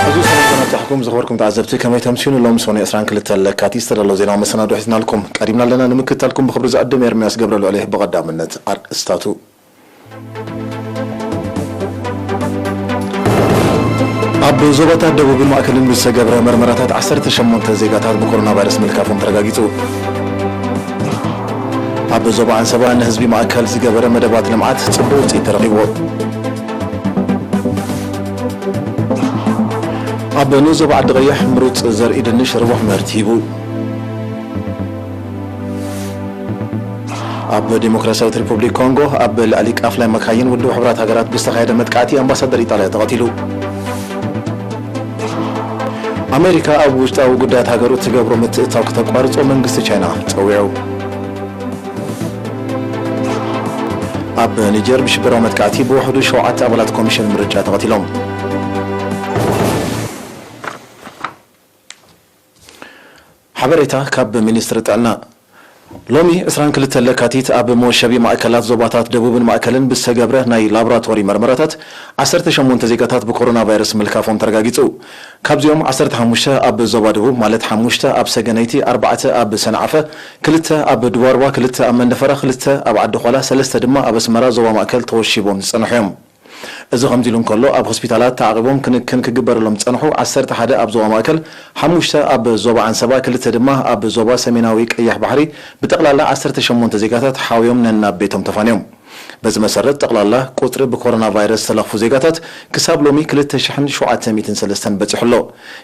ኣዝዩ ሰላም ዝኸበርኩም ተዓዘብቲ፣ ከመይ ተምስዩን? ሎም ሰኑይ ዕስራን ክልተን ለካቲት ዝተዳለወ ዜናዊ መሰናዶ ሒዝናልኩም ቀሪብና ኣለና። ንምክትታልኩም ብኽብሪ ዝዕድም ኤርምያስ ገብረ ልዑል እየ። ብቐዳምነት ኣርእስታቱ። ኣብ ዞባታት ደቡብን ማእከልን ብዝተገብረ መርመራታት ዓሰርተ ሸሞንተ ዜጋታት ብኮሮና ቫይረስ ምልካፎም ተረጋጊጹ። ኣብ ዞባ ዓንሰባ ንህዝቢ ማእከል ዝገበረ መደባት ልምዓት ጽቡቕ ውጽኢት ተረኺብዎ። ኣብ ንኡስ ዞባ ዓዲ ቀይሕ ምሩጽ ዘርኢ ድንሽ ርቡሕ ምህርቲ ሂቡ። ኣብ ዲሞክራሲያዊት ሪፑብሊክ ኮንጎ ኣብ ልዕሊ ቃፍላይ መካይን ውድብ ሕቡራት ሃገራት ብዝተኻየደ መጥቃዕቲ ኣምባሳደር ኢጣልያ ተቐቲሉ። ኣሜሪካ ኣብ ውሽጣዊ ጉዳያት ሃገሩ ትገብሮ ምትእትታው ክተቋርጾ መንግስቲ ቻይና ጸዊዑ። ኣብ ኒጀር ብሽበራዊ መጥቃዕቲ ብውሕዱ ሸውዓተ ኣባላት ኮሚሽን ምርጫ ተቐቲሎም። ሓበሬታ ካብ ሚኒስትሪ ጥዕና። ሎሚ ዕስራን ክልተን ለካቲት ኣብ መወሸቢ ማእከላት ዞባታት ደቡብን ማእከልን ብዝተገብረ ናይ ላቦራቶሪ መርመራታት ዓሰርተ ሸሞንተ ዜጋታት ብኮሮና ቫይረስ ምልካፎም ተረጋጊጹ። ካብዚኦም ዓሰርተ ሓሙሽተ ኣብ ዞባ ደቡብ፣ ማለት ሓሙሽተ ኣብ ሰገነይቲ፣ ኣርባዕተ ኣብ ሰንዓፈ፣ ክልተ ኣብ ድዋርዋ፣ ክልተ ኣብ መንደፈራ፣ ክልተ ኣብ ዓዲ ኾላ፣ ሰለስተ ድማ ኣብ ኣስመራ ዞባ ማእከል ተወሺቦም ዝጸንሑ እዮም። እዚ ከምዚ ኢሉ እንከሎ፣ ኣብ ሆስፒታላት ተዓቒቦም ክንክን ክግበረሎም ዝጸንሑ ዓሰርተ ሓደ ኣብ ዞባ ማእከል፣ ሓሙሽተ ኣብ ዞባ ዓንሰባ፣ ክልተ ድማ ኣብ ዞባ ሰሜናዊ ቀይሕ ባሕሪ፣ ብጠቕላላ ዓሰርተ ሸሞንተ ዜጋታት ሓውዮም ነናብ ቤቶም ተፋንዮም። በዚ መሰረት፣ ጠቕላላ ቁጽሪ ብኮሮና ቫይረስ ዝተለኽፉ ዜጋታት ክሳብ ሎሚ ክልተ ሽሕን ሸውዓተ ሚእትን ሰለስተን በጺሑ ኣሎ።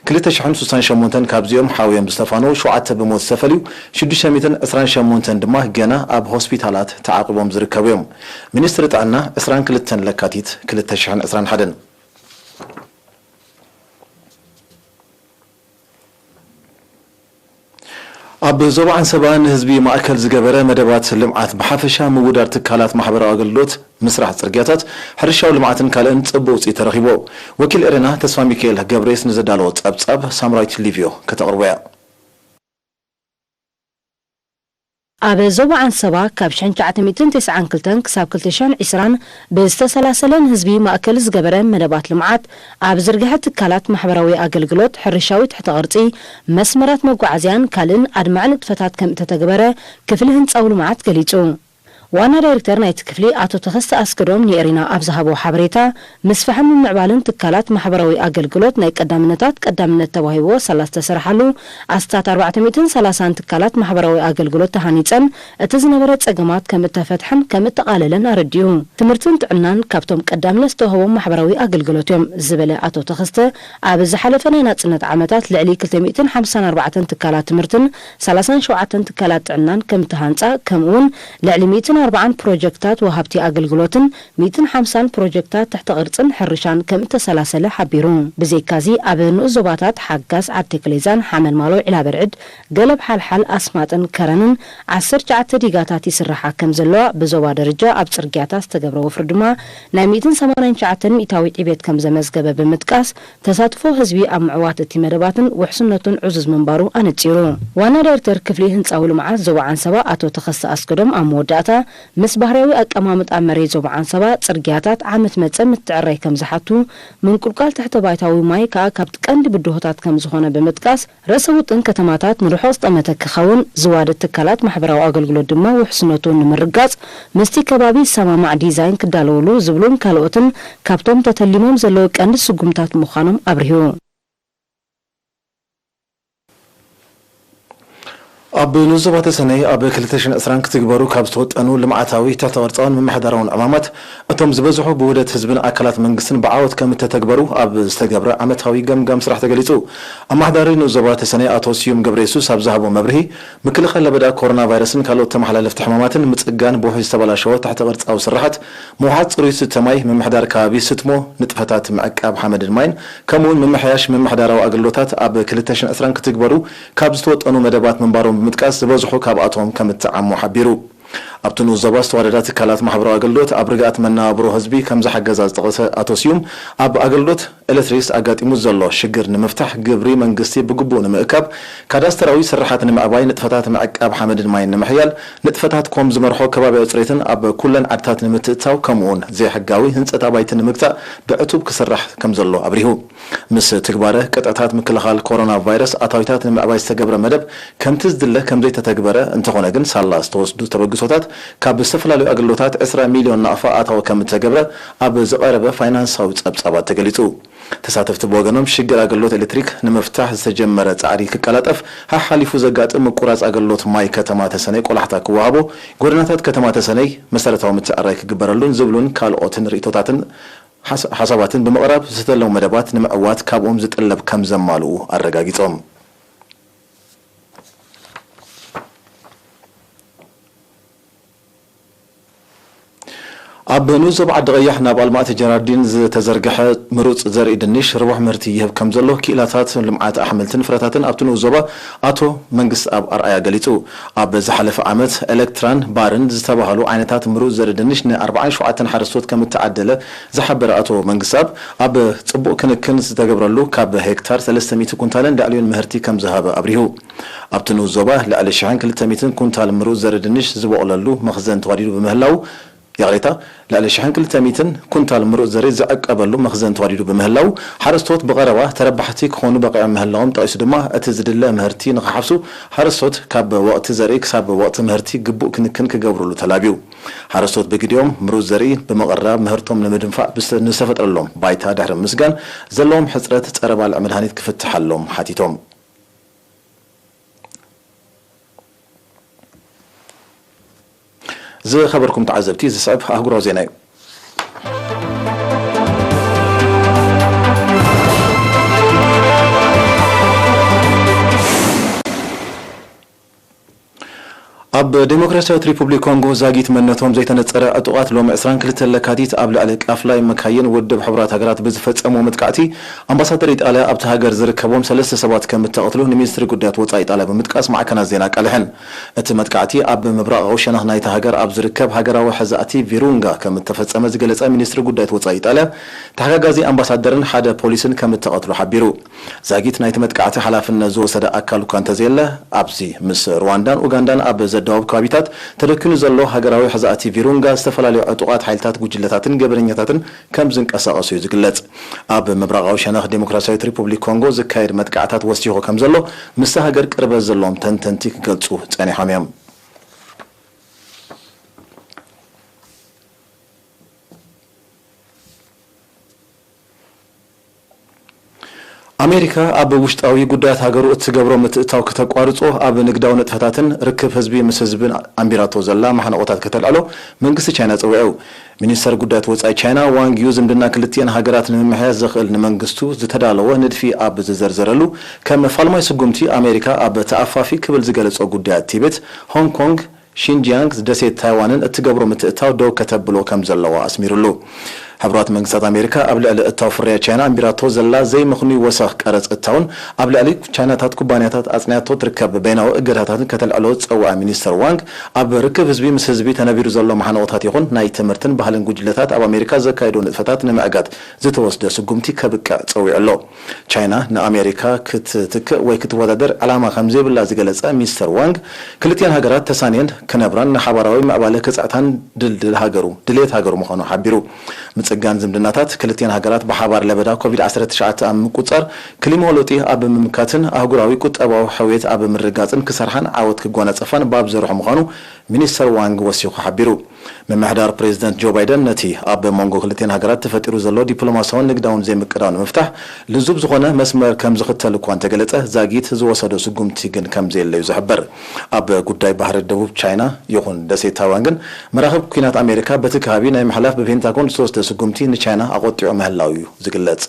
ክልተ ሽሕን ስሳን ሸሞንተን ካብዚኦም ሓውዮም ዝተፋነዉ፣ ሸውዓተ ብሞት ዝተፈልዩ፣ ሽዱሽተ ሚእትን ዕስራን ሸሞንተን ድማ ገና ኣብ ሆስፒታላት ተዓቒቦም ዝርከቡ እዮም። ሚኒስትሪ ጥዕና፣ ዕስራን ክልተን ለካቲት ክልተ ሽሕን ዕስራን ሓደን። ኣብ ዞባ ዓንሰባ ንህዝቢ ማእከል ዝገበረ መደባት ልምዓት ብሓፈሻ ምውዳድ ትካላት ማሕበራዊ ኣገልግሎት፣ ምስራሕ ጽርግያታት፣ ሕርሻዊ ልምዓትን ካልእን ጽቡቕ ውጽኢት ተረኺብዎ። ወኪል ኤረና ተስፋ ሚካኤል ገብሬስ ንዘዳለዎ ጸብጻብ ሳምራዊት ሊቭዮ ከተቕርቦ እያ። ኣብ ዞባ ዓንሰባ ካብ ሽሕን ትሽዓተ ሚእትን ተስዓን ክልተን ክሳብ ክልተ ሽሕን ዕስራን ብዝተሰላሰለ ንህዝቢ ማእከል ዝገበረ መደባት ልምዓት ኣብ ዝርግሐ ትካላት ማሕበራዊ ኣገልግሎት፣ ሕርሻዊ ትሕተ ቅርጺ፣ መስመራት መጓዓዝያን ካልእን ኣድማዒ ንጥፈታት ከም እተተግበረ ክፍሊ ህንጻዊ ልምዓት ገሊጹ። ዋና ዳይሬክተር ናይቲ ክፍሊ ኣቶ ተኸስተ ኣስገዶም ንኤሪና ኣብ ዝሃቦ ሓበሬታ፣ ምስፋሕን ምምዕባልን ትካላት ማሕበራዊ ኣገልግሎት ናይ ቀዳምነታት ቀዳምነት ተዋሂብዎ ሳላ ዝተሰርሓሉ ኣስታት ኣርባዕተ ሚእትን ሰላሳን ትካላት ማሕበራዊ ኣገልግሎት ተሃኒጸን፣ እቲ ዝነበረ ጸገማት ከም እተፈትሐን ከም እተቓለለን ኣረዲኡ። ትምህርትን ጥዕናን ካብቶም ቀዳምነት ዝተዋህቦም ማሕበራዊ ኣገልግሎት እዮም ዝበለ ኣቶ ተኸስተ፣ ኣብ ዝሓለፈ ናይ ናጽነት ዓመታት ልዕሊ ክልተ ሚእትን ሓምሳን ኣርባዕተን ትካላት ትምህርትን ሰላሳን ሸውዓተን ትካላት ጥዕናን ከም እተሃንጻ፣ ከምኡ'ውን ልዕሊ ሚእትን ኣርባዓን ፕሮጀክታት ወሃብቲ ኣገልግሎትን ሚእትን ሓምሳን ፕሮጀክታት ትሕተ ቅርጽን ሕርሻን ከም እተሰላሰለ ሓቢሩ። ብዘይካዚ፣ ኣብ ንኡስ ዞባታት ሓጋዝ ዓዲ ተክሌዛን ሓመልማሎ ዒላበርዕድ፣ ገለብ ሓልሓል፣ ኣስማጥን ከረንን ዓሰርተ ትሽዓተ ዲጋታት ይስርሓ ከም ዘለዋ፣ ብዞባ ደረጃ ኣብ ጽርግያታት ዝተገብረ ወፍሪ ድማ ናይ ሚእትን ሰማንያን ትሽዓተን ሚእታዊት ዕቤት ከም ዘመዝገበ ብምጥቃስ፣ ተሳትፎ ህዝቢ ኣብ ምዕዋት እቲ መደባትን ውሕስነቱን ዕዙዝ ምንባሩ ኣነጺሩ። ዋና ዳይሬክተር ክፍሊ ህንጻዊ ልምዓት ዞባ ዓንሰባ ኣቶ ተኸስተ ኣስገዶም ኣብ መወዳእታ፣ ምስ ባህርያዊ ኣቀማምጣ መሬት ዞባ ዓንሰባ፣ ጽርግያታት ዓመት መጸ ምትዕራይ ከም ዝሓቱ፣ ምንቁልቋል ትሕተ ባይታዊ ማይ ከኣ ካብቲ ቀንዲ ብድሆታት ከም ዝኾነ ብምጥቃስ፣ ርእሰ ውጥን ከተማታት ንርሑቕ ዝጠመተ ክኸውን፣ ዝዋደድ ትካላት ማሕበራዊ ኣገልግሎት ድማ ውሕስነቱ ንምርግጋጽ ምስቲ ከባቢ ዝሰማማዕ ዲዛይን ክዳለውሉ ዝብሉን ካልኦትን ካብቶም ተተሊሞም ዘለዉ ቀንዲ ስጉምታት ምዃኖም ኣብሪሁ። ኣብ ንኡስ ዞባ ተሰነይ ኣብ ክልተ ሽሕን ዕስራን ክትግበሩ ካብ ዝተወጠኑ ልምዓታዊ፣ ትሕተ ቅርጻውን ምምሕዳራውን ዕማማት፣ እቶም ዝበዝሑ ብውህደት ህዝብን ኣካላት መንግስትን ብዓወት ከም እተተግበሩ ኣብ ዝተገብረ ዓመታዊ ገምጋም ስራሕ ተገሊጹ። ኣመሓዳሪ ንኡስ ዞባ ተሰነይ ኣቶ ስዩም ገብረየሱስ ኣብ ዝሃቦ መብርሂ፣ ምክልኻል ለበዳ ኮሮና ቫይረስን ካልኦት ተመሓላለፍቲ ሕማማትን ምጽጋን ብውሕጅ ዝተበላሸወ ትሕተ ቅርጻዊ ስራሓት፣ ምውሓጥ ጽሩይ ዝስተ ማይ፣ ምምሕዳር ከባቢ ስትሞ ንጥፈታት ምዕቃብ ሓመድን ማይን፣ ከምኡ'ውን ምምሕያሽ ምምሕዳራዊ ኣገልግሎታት ኣብ ክልተ ሽሕን ዕስራን ክትግበሩ ካብ ዝተወጠኑ መደባት ምንባሮም ብምጥቃስ፣ ዝበዝሑ ካብኣቶም ከም እተዓሙ ሓቢሩ። ኣብቲ ንኡስ ዞባ ዝተዋደዳ ትካላት ማሕበራዊ ኣገልግሎት ኣብ ርግኣት መነባብሮ ህዝቢ ከም ዝሓገዛ ዝጠቐሰ ኣቶ ስዩም፣ ኣብ ኣገልግሎት ኤሌክትሪክስ ኣጋጢሙ ዘሎ ሽግር ንምፍታሕ ግብሪ መንግስቲ ብግቡእ ንምእካብ፣ ካዳስተራዊ ስርሓት ንምዕባይ፣ ንጥፈታት ምዕቃብ ሓመድን ማይን ንምሕያል፣ ንጥፈታት ኮም ዝመርሖ ከባቢያዊ ጽሬትን ኣብ ኩለን ዓድታት ንምትእትታው፣ ከምኡውን ዘይሕጋዊ ህንጸት ኣባይቲ ንምግታእ ብዕቱብ ክስራሕ ከም ዘሎ ኣብሪሁ። ምስ ትግባረ ቅጥዕታት ምክልኻል ኮሮና ቫይረስ ኣታዊታት ንምዕባይ ዝተገብረ መደብ ከምቲ ዝድለ ከም ዘይተተግበረ፣ እንተኾነ ግን ሳላ ዝተወስዱ ተበግሶታት ካብ ዝተፈላለዩ ኣገልግሎታት ዕስራ ሚልዮን ናቕፋ ኣታዊ ከም እተገብረ ኣብ ዝቐረበ ፋይናንሳዊ ጸብጻባት ተገሊጹ። ተሳተፍቲ ብወገኖም ሽግር ኣገልግሎት ኤሌክትሪክ ንምፍታሕ ዝተጀመረ ጻዕሪ ክቀላጠፍ፣ ሓሓሊፉ ዘጋጥም ምቁራጽ ኣገልግሎት ማይ ከተማ ተሰነይ ቆላሕታ ክወሃቦ፣ ጎደናታት ከተማ ተሰነይ መሰረታዊ ምትዕራይ ክግበረሉን ዝብሉን ካልኦትን ርእይቶታትን ሓሳ-፣ ሓሳባትን ብምቕራብ ዝተለሙ መደባት ንምዕዋት ካብኦም ዝጥለብ ከም ዘማልኡ ኣረጋጊጾም። ኣብ ንኡስ ዞባ ዓዲ ቀይሕ ናብ ኣልማእቲ ጀራርዲን ዝተዘርግሐ ምሩፅ ዘርኢ ድንሽ ርቡሕ ምህርቲ ይህብ ከም ዘሎ ክኢላታት ልምዓት ኣሕምልትን ፍረታትን ኣብቲ ንኡስ ዞባ ኣቶ መንግስትኣብ ኣርኣያ ገሊጹ። ኣብ ዝሓለፈ ዓመት ኤሌክትራን ባርን ዝተባህሉ ዓይነታት ምሩፅ ዘርኢ ድንሽ ን ኣርባዓን ሸውዓተን ሓረስቶት ከም እተዓደለ ዝሓበረ ኣቶ መንግስትኣብ፣ ኣብ ጽቡቕ ክንክን ዝተገብረሉ ካብ ሄክታር ሰለስተ ሚእቲ ኩንታልን ልዕሊኡን ምህርቲ ከም ዝሃበ ኣብሪሁ። ኣብቲ ንኡስ ዞባ ልዕሊ ሽሕን ክልተ ሚእትን ኩንታል ምሩፅ ዘርኢ ድንሽ ዝበቑለሉ መኽዘን ተዋዲዱ ብምህላው፣ ይቕሬታ፣ ልዕሊ ሽሕን ክልተ ሚእትን ኩንታል ምሩፅ ዘርኢ ዝዕቀበሉ መኽዘን ተዋዲዱ ብምህላው፣ ሓረስቶት ብቐረባ ተረባሕቲ ክኾኑ በቒዖም ምህላዎም ጠቒሱ ድማ፣ እቲ ዝድለ ምህርቲ ንኽሓፍሱ ሓረስቶት ካብ ወቕቲ ዘርኢ ክሳብ ወቕቲ ምህርቲ ግቡእ ክንክን ክገብሩሉ ተላብዩ። ሓረስቶት ብግዲኦም ምሩፅ ዘርኢ ብምቕራብ ምህርቶም ንምድንፋዕ ብስ-፣ ንዝተፈጥረሎም ባይታ ድሕሪ ምስጋን፣ ዘለዎም ሕፅረት ፀረ ባልዕ መድሃኒት ክፍትሓሎም ሓቲቶም። ዝኸበርኩም ተዓዘብቲ፣ ዝስዕብ ኣህጉራዊ ዜና እዩ። ኣብ ዴሞክራሲያዊት ሪፑብሊክ ኮንጎ ዛጊት መንነቶም ዘይተነጸረ ዕጡቓት ሎሚ ዕስራን ክልተን ለካቲት ኣብ ልዕሊ ቃፍላይ መካይን ውድብ ሕቡራት ሃገራት ብዝፈጸምዎ መጥቃዕቲ ኣምባሳደር ኢጣልያ ኣብቲ ሃገር ዝርከቦም ሰለስተ ሰባት ከም እተቐትሉ ንሚኒስትሪ ጉዳያት ወጻኢ ኢጣልያ ብምጥቃስ ማዕከናት ዜና ኣቃልሐን። እቲ መጥቃዕቲ ኣብ ምብራቓዊ ሸነኽ ናይታ ሃገር ኣብ ዝርከብ ሃገራዊ ሕዛእቲ ቪሩንጋ ከም እተፈጸመ ዝገለጸ ሚኒስትሪ ጉዳያት ወጻኢ ኢጣልያ፣ ተሓጋጋዚ ኣምባሳደርን ሓደ ፖሊስን ከም እተቐትሉ ሓቢሩ። ዛጊት ናይቲ መጥቃዕቲ ሓላፍነት ዝወሰደ ኣካል እኳ እንተዘየለ፣ ኣብዚ ምስ ሩዋንዳን ኡጋንዳን ኣብ ዘደዋውብ ከባቢታት ተደኪኑ ዘሎ ሃገራዊ ሕዛእቲ ቪሩንጋ ዝተፈላለዩ ዕጡቓት ሓይልታት፣ ጉጅለታትን ገበነኛታትን ከም ዝንቀሳቐሱ እዩ ዝግለጽ። ኣብ ምብራቓዊ ሸነኽ ዴሞክራሲያዊት ሪፑብሊክ ኮንጎ ዝካየድ መጥቃዕታት ወሲኹ ከም ዘሎ ምስቲ ሃገር ቅርበት ዘለዎም ተንተንቲ ክገልጹ ጸኒሖም እዮም። ኣሜሪካ ኣብ ውሽጣዊ ጉዳያት ሃገሩ እትገብሮ ምትእታው ከተቋርጾ፣ ኣብ ንግዳዊ ንጥፈታትን ርክብ ህዝቢ ምስ ህዝብን ኣንቢራቶ ዘላ ማሕነቆታት ከተልዕሎ መንግስቲ ቻይና ጸዊዑ። ሚኒስተር ጉዳያት ወጻኢ ቻይና ዋንግ ዩ ዝምድና ክልቲኤን ሃገራት ንምምሕያሽ ዘኽእል ንመንግስቱ ዝተዳለወ ንድፊ ኣብ ዝዘርዘረሉ፣ ከም ፋልማይ ስጉምቲ ኣሜሪካ ኣብ ተኣፋፊ ክብል ዝገለጾ ጉዳያት ቲቤት፣ ሆንግ ኮንግ፣ ሺንጂያንግ፣ ደሴት ታይዋንን እትገብሮ ምትእታው ደው ከተብሎ ከም ዘለዋ ኣስሚሩሉ። ሕቡራት መንግስታት ኣሜሪካ ኣብ ልዕሊ እታው ፍርያት ቻይና ኣንቢራቶ ዘላ ዘይምኽኑይ ወሰኽ ቀረጽ እታውን ኣብ ልዕሊ ቻይናታት ኩባንያታት ኣጽንያቶ ትርከብ በይናዊ እገዳታትን ከተልዕሎ ዝጸውዐ ሚኒስተር ዋንግ፣ ኣብ ርክብ ህዝቢ ምስ ህዝቢ ተነቢሩ ዘሎ ማሕነቆታት ይኹን ናይ ትምህርትን ባህልን ጉጅለታት ኣብ ኣሜሪካ ዘካየዶ ንጥፈታት ንምዕጋት ዝተወስደ ስጉምቲ ከብቅዕ ጸዊዑ ኣሎ። ቻይና ንኣሜሪካ ክትትክእ ወይ ክትወዳደር ዕላማ ከም ዘይብላ ዝገለጸ ሚስተር ዋንግ፣ ክልቲኣን ሃገራት ተሳንየን ክነብራን ንሓባራዊ ምዕባለ ክጽዕታን ድልድል ሃገሩ፣ ድሌት ሃገሩ ምዃኑ ሓቢሩ። ምጽጋን ዝምድናታት ክልቲኣን ሃገራት ብሓባር ለበዳ ኮቪድ ዓሰርተ ትሽዓተ ኣብ ምቁጽጻር፣ ክሊማዊ ለውጢ ኣብ ምምካትን ኣህጉራዊ ቁጠባዊ ሕውየት ኣብ ምርግጋጽን ክሰርሓን ዓወት ክጓናጸፋን ባብ ዘርሑ ምዃኑ ሚኒስተር ዋንግ ወሲኹ ሓቢሩ። ምምሕዳር ፕሬዚደንት ጆ ባይደን ነቲ ኣብ መንጎ ክልቲኣን ሃገራት ተፈጢሩ ዘሎ ዲፕሎማስያውን ንግዳውን ዘይምቅዳው ንምፍታሕ ልዙብ ዝኾነ መስመር ከም ዝኽተል እኳ እንተገለጸ፣ ዛጊት ዝወሰዶ ስጉምቲ ግን ከም ዘየለዩ ዝሕበር። ኣብ ጉዳይ ባሕሪ ደቡብ ቻይና ይኹን ደሴት ታይዋን ግን መራኽብ ኲናት ኣሜሪካ በቲ ከባቢ ናይ ምሕላፍ ብፔንታጎን ዝተወስደ ስጉምቲ ንቻይና ኣቖጢዑ ምህላው እዩ ዝግለጽ።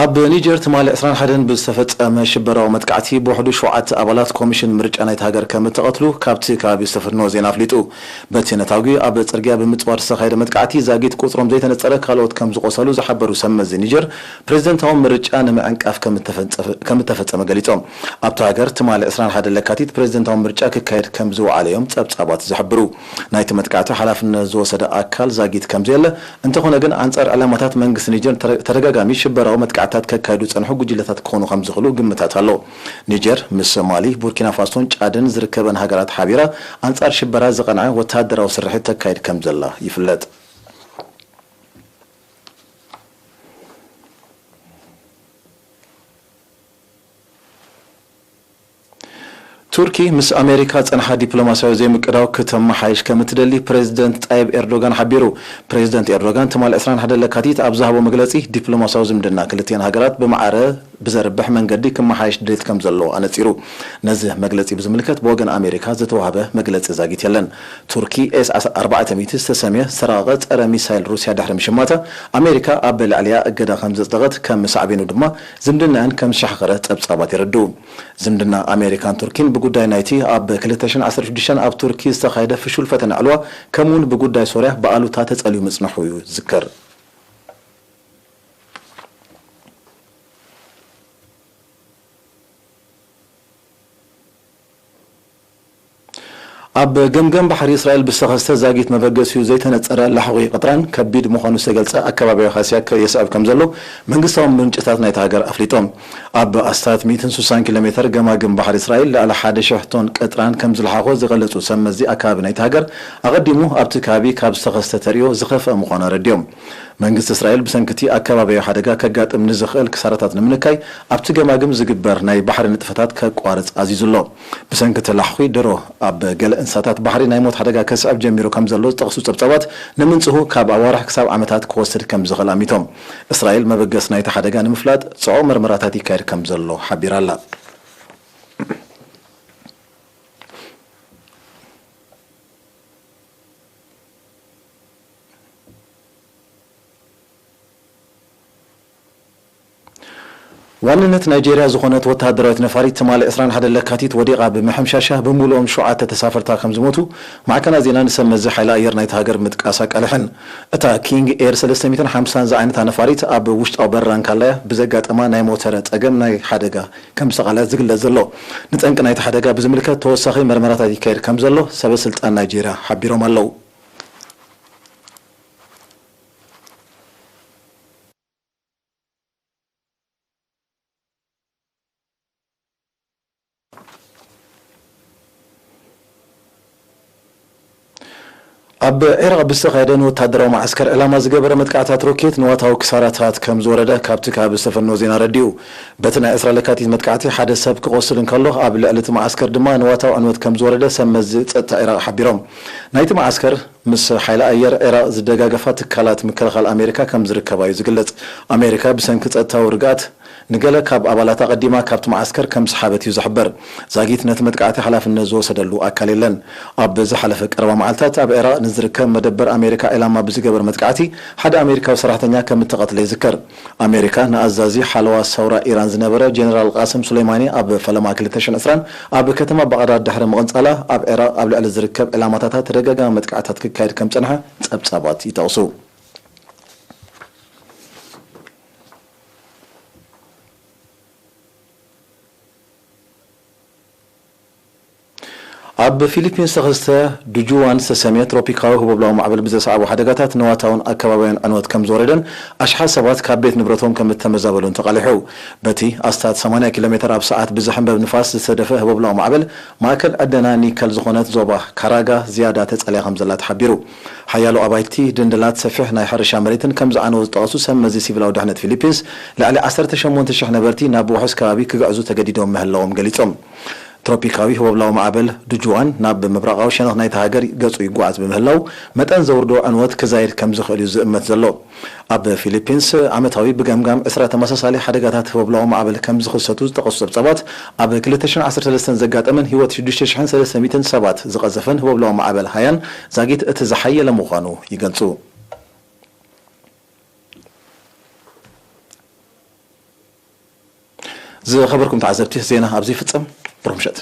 ኣብ ኒጀር ትማሊ ዕስራን ሓደን ብዝተፈጸመ ሽበራዊ መጥቃዕቲ ብውሕዱ ሸውዓተ ኣባላት ኮሚሽን ምርጫ ናይቲ ሃገር ከም እተቐትሉ ካብቲ ከባቢ ዝተፈነወ ዜና ኣፍሊጡ። በቲ ነታጒ ኣብ ጽርግያ ብምጽዋር ዝተኻየደ መጥቃዕቲ ዛጊት ቁጽሮም ዘይተነጸረ ካልኦት ከም ዝቖሰሉ ዝሓበሩ ሰብ መዚ ኒጀር፣ ፕሬዝደንታዊ ምርጫ ንምዕንቃፍ ከም እተፈንጸፈ-፣ ከም እተፈጸመ ገሊጾም። ኣብታ ሃገር ትማሊ ዕስራን ሓደን ለካቲት ፕሬዝደንታዊ ምርጫ ክካየድ ከም ዝወዓለ እዮም ጸብጻባት ዝሕብሩ። ናይቲ መጥቃዕቲ ሓላፍነት ዝወሰደ ኣካል ዛጊት ከም ዘየለ፣ እንተኾነ ግን ኣንጻር ዕላማታት መንግስቲ ኒጀር ተረ-፣ ተደጋጋሚ ሽበራዊ መጥቃዕትታት ከካይዱ ዝጸንሑ ጉጅለታት ክኾኑ ከም ዝኽእሉ ግምታት ኣሎ። ኒጀር ምስ ሶማሊ፣ ቡርኪና ፋሶን ጫድን ዝርከበን ሃገራት ሓቢራ ኣንጻር ሽበራ ዝቐንዐ ወተሃደራዊ ስርሒት ተካይድ ከም ዘላ ይፍለጥ። ቱርኪ ምስ ኣሜሪካ ዝጸንሓ ዲፕሎማስያዊ ዘይምቅዳው ክተመሓይሽ ከም እትደሊ ፕሬዝደንት ጣይብ ኤርዶጋን ሓቢሩ። ፕሬዝደንት ኤርዶጋን ትማሊ ዕስራን ሓደን ለካቲት ኣብ ዝሃቦ መግለጺ፣ ዲፕሎማስያዊ ዝምድና ክልቲኤን ሃገራት ብማዕረ ብዘርብሕ መንገዲ ክመሓየሽ ድሌት ከም ዘለዎ ኣነጺሩ። ነዚ መግለጺ ብዝምልከት ብወገን ኣሜሪካ ዝተዋህበ መግለጺ ዛጊት የለን። ቱርኪ ኤስ ኣርባዕተ ሚእቲ ዝተሰምየ ዝተራቐቐ ጸረ ሚሳይል ሩስያ ድሕሪ ምሽማታ፣ ኣሜሪካ ኣብ ልዕሊኣ እገዳ ከም ዘጽደቐት፣ ከም ሳዕቤኑ ድማ ዝምድናኣን ከም ዝሻሕኸረ ጸብጻባት የረድኡ። ዝምድና ኣሜሪካን ቱርኪን ብጉዳይ ናይቲ ኣብ ክልተ ሽሕን ዓሰርተ ሽዱሽተን ኣብ ቱርኪ ዝተኻየደ ፍሹል ፈተነ ዕልዋ፣ ከምኡውን ብጉዳይ ሶርያ ብኣሉታ ተጸልዩ ምጽንሑ እዩ ዝዝከር። ኣብ ገምገም ባሕሪ እስራኤል ብዝተኸስተ ዛጊት መበገሲኡ ዘይተነጸረ ላሕቒ ቅጥራን ከቢድ ምዃኑ ዝተገልጸ ኣከባቢያዊ ሃስያ ከ-፣ የስዕብ ከም ዘሎ መንግስታዊ ምንጭታት ናይቲ ሃገር ኣፍሊጦም። ኣብ ኣስታት ሚእትን ስሳን ኪሎ ሜተር ገማግም ባሕሪ እስራኤል ልዕሊ ሓደ ሽሕ ቶን ቅጥራን ከም ዝለሓኾ ዝገለጹ ሰብ መዚ ኣከባቢ ናይቲ ሃገር፣ ኣቐዲሙ ኣብቲ ከባቢ ካብ ዝተኸስተ ተርእዮ ዝኸፍአ ምዃኑ ኣረዲኦም። መንግስቲ እስራኤል ብሰንኪ እቲ ኣከባቢያዊ ሓደጋ ከጋጥም ንዝኽእል ክሳራታት ንምንካይ ኣብቲ ገማግም ዝግበር ናይ ባሕሪ ንጥፈታት ከቋርጽ ኣዚዙ ኣሎ። ብሰንኪ እቲ ላሕኺ ደሮ ኣብ ገለ እንስሳታት ባሕሪ ናይ ሞት ሓደጋ ከስዕብ ጀሚሩ ከም ዘሎ ዝጠቕሱ ጸብጻባት፣ ንምንጽሁ ካብ ኣዋርሕ ክሳብ ዓመታት ክወስድ ከም ዝኽእል ኣሚቶም። እስራኤል መበገሲ ናይቲ ሓደጋ ንምፍላጥ ጽዑቕ መርመራታት ይካየድ ከም ዘሎ ሓቢራ ኣላ። ዋንነት ናይጄርያ ዝኾነት ወተሃደራዊት ነፋሪት ትማሊ ዕስራን ሓደን ለካቲት ወዲቓ ብምሕምሻሻ፣ ብምሉኦም ሸውዓተ ተሳፈርታ ከም ዝሞቱ ማዕከናት ዜና ንሰብ መዚ ሓይሊ ኣየር ናይቲ ሃገር ምጥቃስ ኣቃሊሐን። እታ ኪንግ ኤር ሰለስተ ሚእትን ሓምሳን ዝዓይነታ ነፋሪት ኣብ ውሽጣዊ በረራ እንካላያ ብዘጋጠማ ናይ ሞተረ ጸገም ናይ ሓደጋ ከም ዝተቓልዐት ዝግለጽ ዘሎ። ንጠንቂ ናይቲ ሓደጋ ብዝምልከት ተወሳኺ መርመራታት ይካየድ ከም ዘሎ ሰበ ስልጣን ናይጄርያ ሓቢሮም ኣለዉ። ኣብ ዒራቕ ብዝተኻየደ ንወታደራዊ መዓስከር ዕላማ ዝገበረ መጥቃዕታት ሮኬት ንዋታዊ ክሳራታት ከም ዝወረደ ካብቲ ከባቢ ዝተፈነወ ዜና ረዲኡ። በቲ ናይ ዕስራ ለካቲት መጥቃዕቲ ሓደ ሰብ ክቖስል እንከሎ፣ ኣብ ልዕሊ እቲ መዓስከር ድማ ንዋታዊ ዕንወት ከም ዝወረደ ሰብ መዚ ጸጥታ ዒራቕ ሓቢሮም። ናይቲ መዓስከር ምስ ሓይሊ ኣየር ዒራቕ ዝደጋገፋ ትካላት ምክልኻል ኣሜሪካ ከም ዝርከባ እዩ ዝግለጽ። ኣሜሪካ ብሰንኪ ጸጥታዊ ርግኣት ንገለ ካብ ኣባላታ ኣቐዲማ ካብቲ መዓስከር ከም ዝሰሓበት እዩ ዝሕበር። ዛጊት ነቲ መጥቃዕቲ ሓላፍነት ዝወሰደሉ ኣካል የለን። ኣብ ዝሓለፈ ቀረባ መዓልታት ኣብ ዒራቕ ንዝርከብ መደበር ኣሜሪካ ዒላማ ብዝገበር መጥቃዕቲ ሓደ ኣሜሪካዊ ሰራሕተኛ ከም እተቐትለ ይዝከር። ኣሜሪካ ንኣዛዚ ሓለዋ ሰውራ ኢራን ዝነበረ ጀነራል ቃስም ሱሌማኒ ኣብ ፈለማ ክልተ ሽሕን ዕስራን ኣብ ከተማ ባቕዳድ ድሕሪ ምቕንጻላ፣ ኣብ ዒራቕ ኣብ ልዕሊ ዝርከብ ዕላማታታ ተደጋጋሚ መጥቃዕታት ክካየድ ከም ጸንሐ ጸብጻባት ይጠቕሱ። ኣብ ፊሊፒንስ ዝተኸስተ ዱጁዋን ዝተሰምየ ትሮፒካዊ ህቦብላዊ ማዕበል ብዘስዓቦ ሓደጋታት ንዋታውን ኣከባቢያውን ዕንወት ከም ዝወረደን ኣሽሓት ሰባት ካብ ቤት ንብረቶም ከም እተመዛበሉን ተቓሊሑ። በቲ ኣስታት ሰማንያ ኪሎ ሜተር ኣብ ሰዓት ብዝሕንበብ ንፋስ ዝተደፈ ህቦብላዊ ማዕበል ማእከል ዕደና ኒከል ዝኾነት ዞባ ካራጋ ዝያዳ ተጸልያ ከም ዘላ ተሓቢሩ። ሓያሎ ኣባይቲ፣ ድንድላት ሰፊሕ ናይ ሕርሻ መሬትን ከም ዝዓነወ ዝጠቐሱ ሰብ መዚ ሲቪላዊ ድሕነት ፊሊፒንስ፣ ልዕሊ ዓሰርተ ሸሞንተ ሽሕ ነበርቲ ናብ ውሑስ ከባቢ ክግዕዙ ተገዲዶም ምህላዎም ገሊጾም። ትሮፒካዊ ህቦብላዊ ማዕበል ዱጁዋን ናብ ምብራቓዊ ሸነኽ ናይታ ሃገር ገጹ ይጓዓዝ ብምህላው፣ መጠን ዘውርዶ ዕንወት ክዛይድ ከም ዝኽእል እዩ ዝእመት ዘሎ። ኣብ ፊሊፒንስ ዓመታዊ ብገምጋም ዕስራ ተመሳሳሊ ሓደጋታት ህቦብላዊ ማዕበል ከም ዝኽሰቱ ዝጠቐሱ ጸብጻባት፣ ኣብ ክልተ ሽሕን ዓሰርተ ሰለስተን ዘጋጠመን ህይወት ሽዱሽተ ሽሕን ሰለስተ ሚእትን ሰባት ዝቐዘፈን ህቦብላዊ ማዕበል ሃያን ዛጊት እቲ ዝሓየለ ምዃኑ ይገልጹ። ዝኸበርኩም ተዓዘብቲ፣ ዜና ኣብዚ ይፍጸም። ብሩኽ ምሸት።